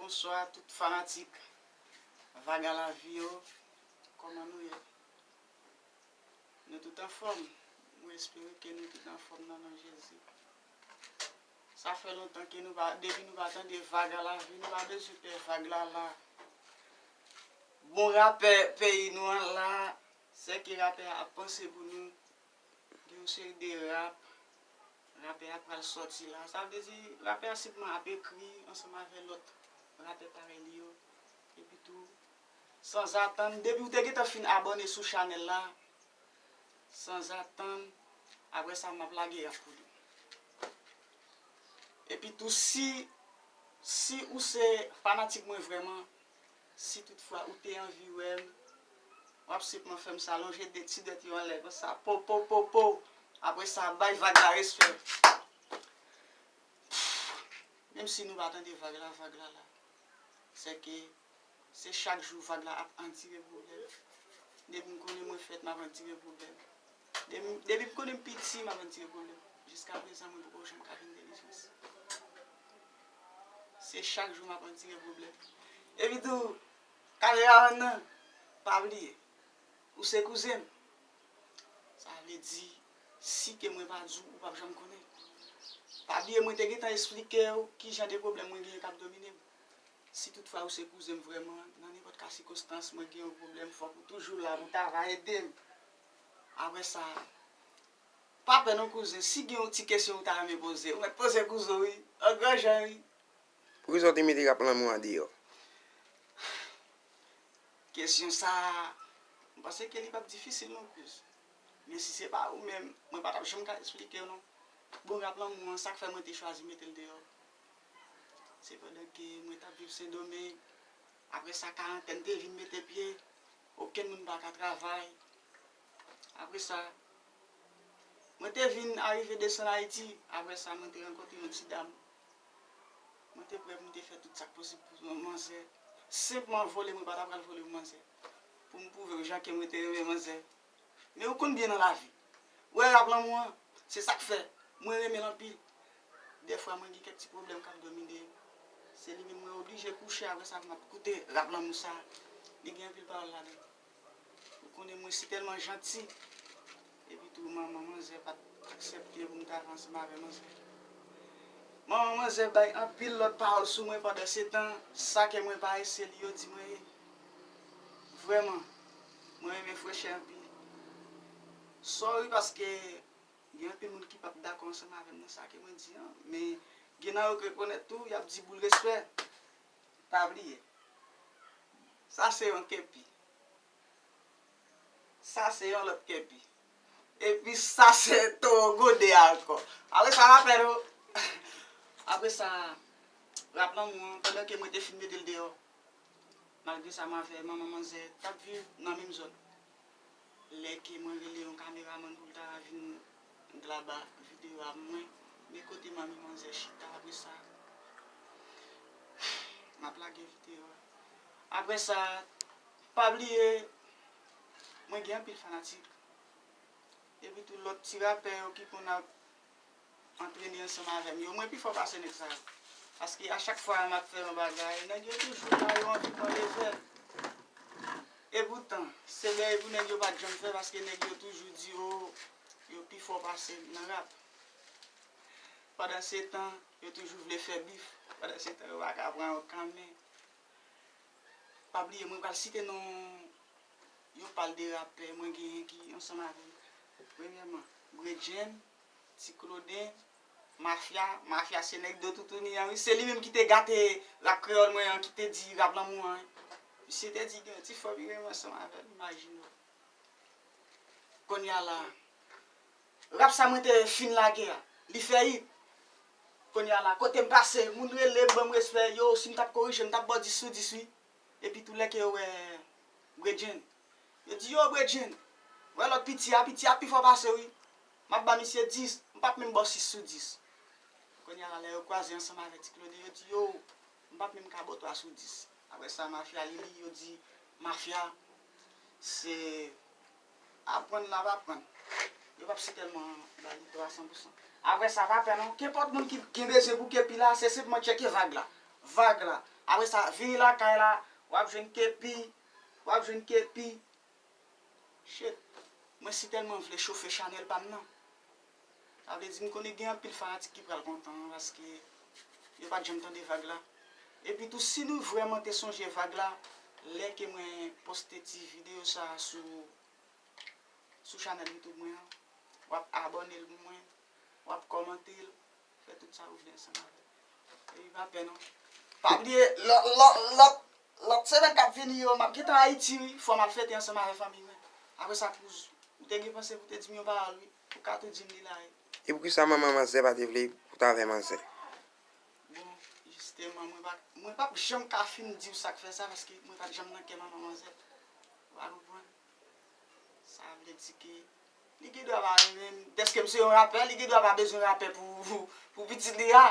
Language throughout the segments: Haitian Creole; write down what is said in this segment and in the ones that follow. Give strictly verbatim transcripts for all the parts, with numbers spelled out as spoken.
Bonswa tout fanatik Vag a Lavi yo. Kòman nou ye? Nou tout anfòm? Mwen espere ke nou tout anfòm nan non Jezi. Sa fè lontan ke nou pa, depi nou pa tande Vag a Lavi, nou pa bezwen pè vag la la. Bon rapè peyi nou an la, sèke rapè a ap panse pou nou. Gen yon seri de rap, rapè a pral sòti la. Sa vle di, rapè a senpman ap ekri ansanm avè lòt rapè parèy li yo. Epi tou, sanzatann, depi w te gentan fin abòne sou chanèl la, sanzatann, apre sa, m ap lage rap pou li. Epi tou, si, si ou se fanatik mwen vrèman, si toutfwa ou te anvi wè m, w ap senpman fè m sa, lonje de ti dwèt yo anlè konsa, po, po, po, po. Apre sa, bay vag la respè. Menm si nou pa tande vag la, vag la la. Sèke se chak jou vag la ap andire pwoblèm. Depi m konnen mwen fèt, m ap andire pwoblèm. Depi, depi m konnen m piti, m ap andire pwoblèm. Jiskaprezan, mwen poko janm ka jwenn delivrans. Se chak jou m ap andire pwoblèm. Epi tou, kameramann nan, pa bliye, ou se kouzen m. Sa vle di, si ke mwen pa di w, ou p ap janm konnen. Pa bliye, mwen te gentan esplike w ki jan de pwoblèm mwen genyen k ap domine m. Si toutfwa ou se kouzen m vrèman, nan nenpòt ka sikonstans, mwen gen yon pwoblèm, fòk ou toujou la pou ta va ede m. Apre sa, pa pè non kouzen, si gen yon ti kesyon ou ta renmen poze, ou mèt poze kouzen w wi, an gran jan wi. Poukisa w te mete rap lanmou an deyò? Kesyon sa a, m panse ke li p ap difisil non, kouz. Men si se pa ou menm, mwen pa t ap janm ka esplike w non. Bon, rap lanmou an, sa k fè mwen te chwazi mete l deyò, se pandan ke mwen t ap viv Sendomeng. Apre sa, karantèn te vin mete pye, okenn moun pa ka travay. Apre sa, mwen te vin arive desann Ayiti. Apre sa, mwen te rankontre yon ti dam. Mwen te prè pou m te fè tout sa k posib pou yon manzè. Senpman vole, mwen pa ta pral vole pou manzè. Pou m pwouve w jan ke mwen te renmen manzè. Men ou konn byen nan lavi. Ou wè rap lanmou an, se sa k fè mwen renmen l anpil. Dèfwa mwen gen kèk ti pwoblèm k ap domine m. Se li menm mwen oblije kouche, apre sa m ap koute rap lanmou sa. Li gen anpil pawòl ladan l. Ou konnen mwen si tèlman janti. Epi tou manman manzè pa t aksepte pou m ta avanse ansanm avè manzè. Manman manzè bay anpil lòt pawòl sou mwen pandan se tan, sa ke mwen pa ye, se li yo di mwen ye. Vrèman, mwen renmen frechè anpil. Sorry paske gen anpil moun ki p ap dakò ansanm avè m nan sa ke mwen di an, men gen nan yo k rekonèt tou, y ap di boul respè. Pa bliye. Sa se yon kepi. Sa se yon lòt kepi. Epi sa se towo gode a ankò. Apre sa, rapèl ou. Apre sa, rap lanmou an, pandan ke mwen te fin mete l deyò, malgre sa, m avè manman manzè t ap viv nan menm zòn. Lè ke mwen rele yon kameramann pou l ta vin graba videyo a mwen, men kote manmi manzè chita apre sa, m ap lage videyo a. Apre sa, pa bliye, mwen gen anpil fanatik. Epi tou lòt ti rapè yo ki konn ap antrene ansanm avè m yo, mwen pi fò pase nèg sa yo. Paske a chak fwa m ap fè yon bagay, nèg yo toujou la, yo anvi pran levèl. Epoutan, se bèy pou nèg yo pa t janm fè, paske nèg yo toujou di yo, yo pi fò pase m nan rap. Pandan se tan, yo toujou vle fè bif. Pandan se tan, yo pa ka pran yon kanmen. Pa bliye, mwen pral site non yon pal de rapè mwen genyen ki ansanm avè m. Premyèman, Bredjenn, Ti Kloden, Mafya. Mafya se nèg do toutouni an, wi. Se li menm ki te gate rap kreyòl mwen an, ki te di rap lanmou an, wi. Misye te di gen yon ti fanm li renmen ansanm avè l, imajine w. Kounye a la, rap sa mwen te fin lage a, li fè hit. Kounye a la, kote m pase, moun rele m, ban m respè, yo, si m t ap korije, m t ap ba w dis sou dis, wi. Epi tou lè ke yo wè Bredjenn, yo di, yo, Bredjenn, wè lòt piti a, piti a pi fò pase w, wi. M ap ba misye dis, m p ap menm ba w sis sou dis. Kounye a la, lè yo kwaze ansanm avèk Ti Klode, yo di, yo, m p ap menm ka ba w twa sou dis. Apre sa, Mafya li li, yo di, Mafya, se aprann l ap aprann. Yo p ap si tèlman ba li twa san pou san. Apre sa, pa pè non. Kenpòt moun ki gen bezwen pou kepi la, se senpman tcheke vag la. Vag la. Apre sa, vini lakay la, w ap jwenn kepi, w ap jwenn kepi. Shit, mwen si tèlman vle chofe chanèl pa m nan. Sa vle di m konnen gen anpil fanatik ki pral kontan paske yo pa t janm tande vag la. Epi tou, si nou vrèman te sonje vag la, lè ke mwen poste ti videyo sa sou, sou chanèl YouTube mwen an, w ap abòne l pou mwen, w ap kòmante l, fè tout sa ou vle ansanm avè l. Epi pa pè non. Pa bliye, lòt, lòt, lòt, lòt semèn k ap vini yo, m ap gentan Ayiti wi, fò m al fete ansanm avè fanmi mwen. Apre sa, kouz, ou te gen panse pou te di m yon pawòl wi, ou ka tou di m li la wi. E poukisa manman manzè pa te vle pou ta avè manzè? Bon, jisteman, mwen pa, mwen p ap janm ka fin di w sa k fè sa, paske mwen pa t janm nan kè manman manzè. Ou pa konprann? Sa vle di ke li gen dwa pa renmen m. Dèske m se yon rapè, li gen dwa pa bezwen rapè pou, pou, pou pitit li a.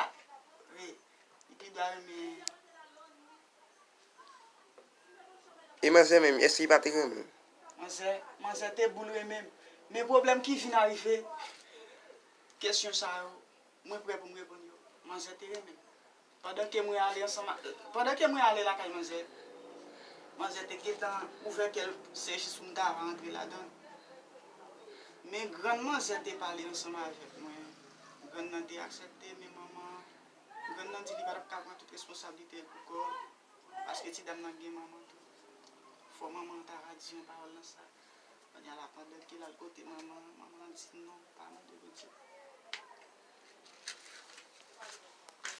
Wi, li gen dwa renmen. E manzè menm, èske li pa te renmen w? Manzè, manzè te boul renmen m. Men pwoblèm ki vin arive, kesyon sa yo, mwen prè pou m reponn yo. Manzè te renmen m. Pandan ke mwen ale ansanm a, pandan ke mwen ale lakay manzè, manzè te gentan ouvè kè l, se jis pou m ta va antre ladan l. Men grann manzè te pale ansanm avèk mwen. Grann nan te aksepte, men manman, grann nan di li pa t ap ka pran tout responsablite l pou kò l, paske ti dam nan gen manman tou. Fò manman an ta va di yon pawòl nan sa. Kounye a la, pandan ke l al kote manman an, manman an di non, pa mande Bondye.